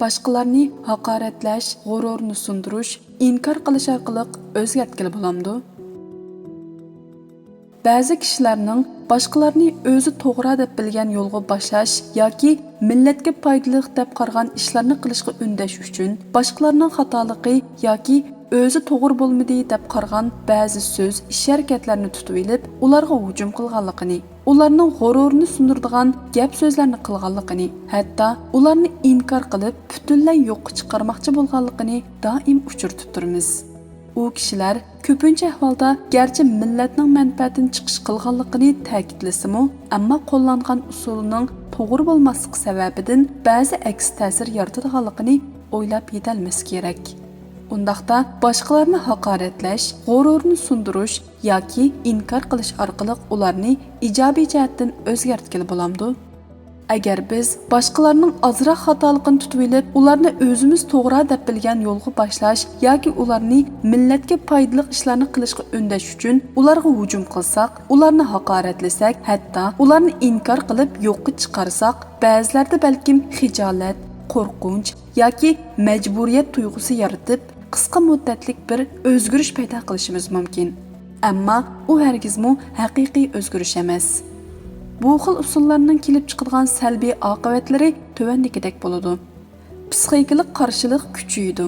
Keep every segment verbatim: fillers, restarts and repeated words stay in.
باشقىلارنى ھاقارەتلەش، غۇرۇرنى سۇندۇرۇش، ئىنكار قىلىش ئارقىلىق ئۆزگەرتكىلى بولامدۇ؟ بەزى كىشىلەرنىڭ باشقىلارنى ئۆزى توغرا دەپ بىلگەن يولغا باشلاش ياكى مىللەتكە پايدىلىق دەپ قارىغان ئىشلارنى قىلىشقا ئۈندەش ئۈچۈن باشقىلارنىڭ خاتالىقى ياكى ئۆزى توغرا بولمىدى دەپ قارىغان بەزى سۆز، ئىش-ھەرىكەتلەرنى تۇتۇۋېلىپ، ئۇلارغا ھۇجۇم قىلغانلىقىنى، ئۇلارنىڭ غۇرۇرىنى سۇندۇرىدىغان گەپ-سۆزلەرنى قىلغانلىقىنى، ھەتتا ئۇلارنى ئىنكار قىلىپ، پۈتۈنلەي يوققا چىقارماقچى بولغانلىقىنى دائىم ئۇچرىتىپ تۇرىمىز. ئۇ كىشىلەر كۆپىنچە ئەھۋالدا گەرچە مىللەتنىڭ مەنپەئەتىنى چىقىش قىلغانلىقىنى تەكىتلىسىمۇ، ئەمما قوللانغان ئۇسۇلىنىڭ توغرا بولماسلىقى سەۋەبىدىن بەزى ئەكس تەسىر يارىتىدىغانلىقىنى ئويلاپ يېتەلمىسە كېرەك. ئۇنداقتا باشقىلارنى ھاقارەتلەش، غۇرۇرىنى سۇندۇرۇش ياكى ئىنكار قىلىش ئارقىلىق ئۇلارنى ئىجابىي جەھەتتىن ئۆزگەرتكىلى بولامدۇ؟ ئەگەر بىز باشقىلارنىڭ ئازراق خاتالىقىنى تۇتۇۋېلىپ، ئۇلارنى ئۆزىمىز توغرا دەپ بىلگەن يولغا باشلاش ياكى ئۇلارنى مىللەتكە پايدىلىق ئىشلارنى قىلىشقا ئۈندەش ئۈچۈن ئۇلارغا ھۇجۇم قىلساق، ئۇلارنى ھاقارەتلىسەك، ھەتتا ئۇلارنى ئىنكار قىلىپ يوققا چىقارساق، بەزىلەردە بەلكىم خىجالەت، قورقۇنچ ياكى مەجبۇرىيەت تۇيغۇسى يارىتىپ، قىسقا مۇددەتلىك بىر ئۆزگىرىش پەيدا قىلىشىمىز مۇمكىن. ئەمما ئۇ ھەرگىزمۇ ھەقىقىي ئۆزگىرىش ئەمەس. بۇ خىل ئۇسۇللارنىڭ كېلىپ چىقىدىغان سەلبىي ئاقىۋەتلىرى تۆۋەندىكىدەك بولىدۇ. پسىخىكىلىق قارشىلىق كۈچىيىدۇ.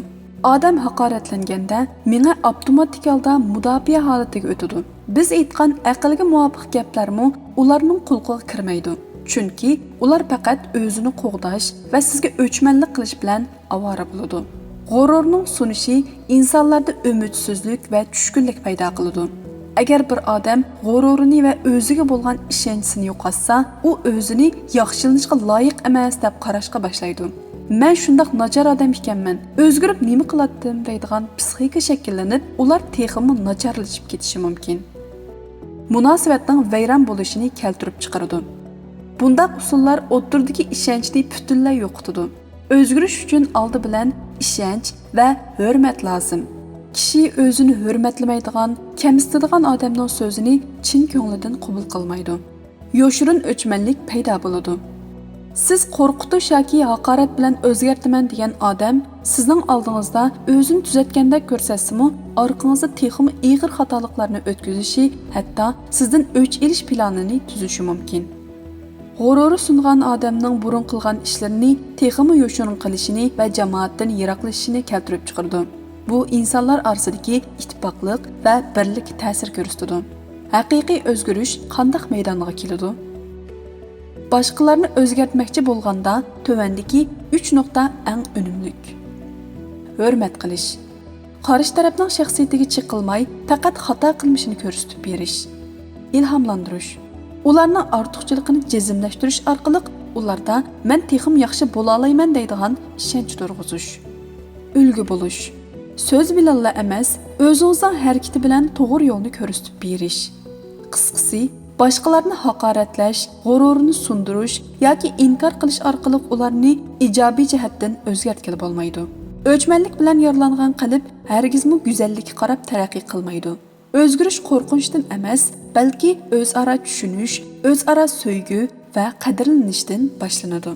ئادەم ھاقارەتلەنگەندە، مېڭە ئاپتوماتىك ھالدا مۇداپىئە ھالىتىگە ئۆتىدۇ. بىز ئېيتقان ئەقىلگە مۇۋاپىق گەپلەرمۇ ئۇلارنىڭ قۇلىقىغا كىرمەيدۇ. چۈنكى ئۇلار پەقەت ئۆزىنى قوغداش ۋە سىزگە ئۆچمەنلىك قىلىش بىلەن ئاۋارە بولىدۇ. غۇرۇرنىڭ سۇنۇشى ئىنسانلاردا ئۈمىدسىزلىك ۋە چۈشكۈنلۈك پەيدا قىلىدۇ. ئەگەر بىر ئادەم غۇرۇرىنى ۋە ئۆزىگە بولغان ئىشەنچىسىنى يوقاتسا، ئۇ ئۆزىنى ياخشىلىنىشقا لايىق ئەمەس دەپ قاراشقا باشلايدۇ. مەن شۇنداق ناچار ئادەم ئىكەنمەن، ئۆزگىرىپ نېمە قىلاتتىم دەيدىغان پسىخىكا شەكىللىنىپ، ئۇلار تېخىمۇ ناچارلىشىپ كېتىشى مۇمكىن. مۇناسىۋەتنىڭ ۋەيران بولۇشىنى كەلتۈرۈپ چىقىرىدۇ. بۇنداق ئۇسۇللار ئوتتۇرىدىكى ئىشەنچنى پۈتۈنلەي يوقىتىدۇ. ئۆزگىرىش ئۈچۈن ئالدى بىلەن ئىشەنچ ۋە ھۆرمەت لازىم. كىشى ئۆزىنى ھۆرمەتلىمەيدىغان، كەمسىتىدىغان ئادەمنىڭ سۆزىنى چىن كۆڭلىدىن قوبۇل قىلمايدۇ. يوشۇرۇن ئۆچمەنلىك پەيدا بولىدۇ. سىز قورقۇتۇش ياكى ھاقارەت بىلەن ئۆزگەرتىمەن دېگەن ئادەم سىزنىڭ ئالدىڭىزدا ئۆزىنى تۈزەتكەندەك كۆرسەتسىمۇ، ئارقىڭىزدا تېخىمۇ ئېغىر خاتالىقلارنى ئۆتكۈزۈشى، ھەتتا سىزدىن ئۆچ ئېلىش پىلانىنى تۈزۈشى مۇمكىن. غۇرۇرى سۇنغان ئادەمنىڭ بۇرۇن قىلغان ئىشلىرىنى تېخىمۇ يوشۇرۇن قىلىشىنى ۋە جامائەتتىن يىراقلىشىشىنى كەلتۈرۈپ چىقىرىدۇ. بۇ ئىنسانلار ئارىسىدىكى ئىتتىپاقلىق ۋە بىرلىككە تەسىر كۆرسىتىدۇ. ھەقىقىي ئۆزگىرىش قانداق مەيدانغا كېلىدۇ؟ باشقىلارنى ئۆزگەرتمەكچى بولغاندا تۆۋەندىكى ئۈچ نۇقتا ئەڭ ئۈنۈملۈك. ھۆرمەت قىلىش. قارشى تەرەپنىڭ شەخسىيىتىگە چېقىلماي، پەقەت خاتا قىلمىشىنى كۆرسىتىپ بېرىش. ئىلھاملاندۇرۇش. ئۇلارنىڭ ئارتۇقچىلىقىنى جەزملەشتۈرۈش ئارقىلىق ئۇلاردا مەن تېخىمۇ ياخشى بولالايمەن دەيدىغان ئىشەنچ تۇرغۇزۇش. ئۈلگە بولۇش. سۆز بىلەنلا ئەمەس، ئۆزىڭىزنىڭ ھەرىكىتى بىلەن توغرا يولنى كۆرسىتىپ بېرىش. قىسقىسى، باشقىلارنى ھاقارەتلەش، غۇرۇرىنى سۇندۇرۇش ياكى ئىنكار قىلىش ئارقىلىق ئۇلارنى ئىجابىي جەھەتتىن ئۆزگەرتكىلى بولمايدۇ. ئۆچمەنلىك بىلەن يارىلانغان قەلب ھەرگىزمۇ گۈزەللىككە قاراپ تەرەققىي قىلمايدۇ. ئۆزگىرىش قورقۇنچتىن ئەمەس، بەلكى ئۆزئارا چۈشىنىش، ئۆزئارا سۆيگۈ ۋە قەدىرلىنىشتىن باشلىنىدۇ.